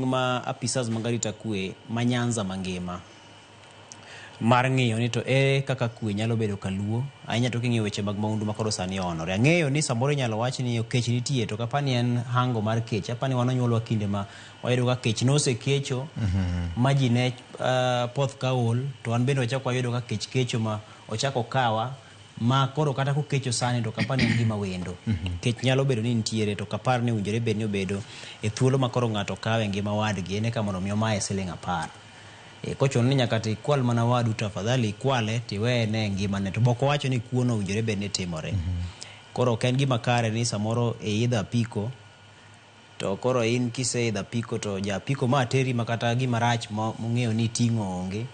Ma apisas mag arita kwe ma Nyanza mangima mar ng'iyo ni to ere kaka kwe nyalo bedo kaluo ahinya to king'iyo weche mag maundu ma koro sani oonore. Ang'eyo ni samoro inyalo wach ni kech nitie to kapani en hango mar kech. Apani wan onyuolwa kinde ma wayudo ka kech nosekecho ma ji ne poth ka ol to wan bende wachako wayudo ka kech kecho ma ochako kawa ma koro kata kokecho sani to kapar ni en gima wendo. Kech nyalo bedo ni nitiere to kapar ni owinjore bed ni obedo e thuolo ma koro ng'ato kawe ngima wadgi en eka mondo mi omaye siling apar. E, kochuno ni nyaka to ikwal mana wadu to afadhali ikwale to iweye ne ngimane to bok owacho ni kuono owinjore bed ni timore. Koro ok en gima kare ni samoro iidho apiko to koro in kiseidho apiko to ja apiko ma teri ma kata gima rach mong'eyo ni iting'o onge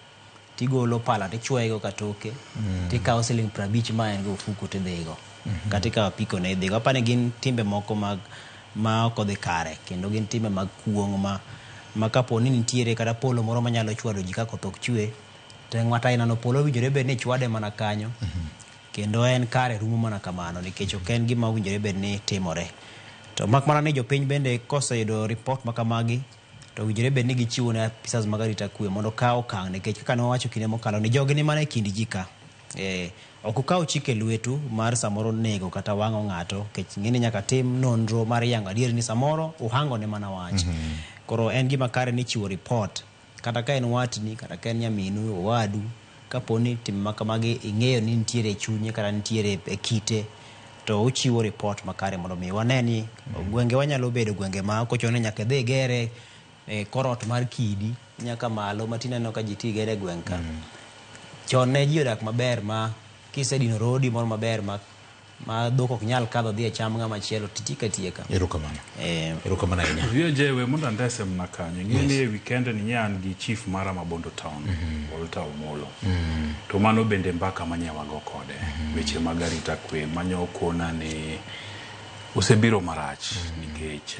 tigolo pala tichwoyego katoke tikawo siling 50 ma en go ofuku tidhigo kata ikawo apiko ne idhigo. Apani gin timbe moko mag ma ok odhi kare kendo gin timbe mag kuong' ma kapo ni nitiere kata polo moro manyalo chwado ji ka koth ok chwe to ng'at ainano polo owinjore bed ni chwade mana kanyo kendo en kare rumo mana kamano nikech ok en gima owinjore bed ni timore. To mak mana ni jopiny bende koseyudo ripot ma kamagi to owinjore bed ni gichiwo ne apisas mag arita kwe mondo okaw okang' nikech kaka ne wawacho kinde mokalo ni jogi ni mana e kind ji ka. E, ok ukaw chik e lwetu mar samoro nego kata wang'o ng'ato nikech ing'e ni nyaka tim nonro mar yango adier ni samoro uhango ne mana wach. Koro en gima kare ni chiwo ripot kata ka en watni kata ka en nyaminu, owadu, kapo ni timbe ma kamagi ing'eyo ni nitiere e chunye kata nitiere e kite to uchiwo ripot makare mondo mi wane ni gwengewa nyalo bedo gwenge ma ok ochuno ni nyaka idhi igere e korot mar kidi nyaka malo ma tinde aneno ka ji ti gere e gweng' ka. Chon ne ji odak maber ma kisedino rodi moro maber ma dhok ok nyal kadho dhi e cham ng'ama chielo titieko atieka. Erokamano. Eh. Erokamano ahinya. VOJ we mondo andese mana kanyo. Ing'e ni e weekend ni nye an gi chief mara ma Bondo Town, Walter Omolo. To mano bende mbaka manye wago kode. Weche mag arita kwe manyo okona ni osebiro marach nikech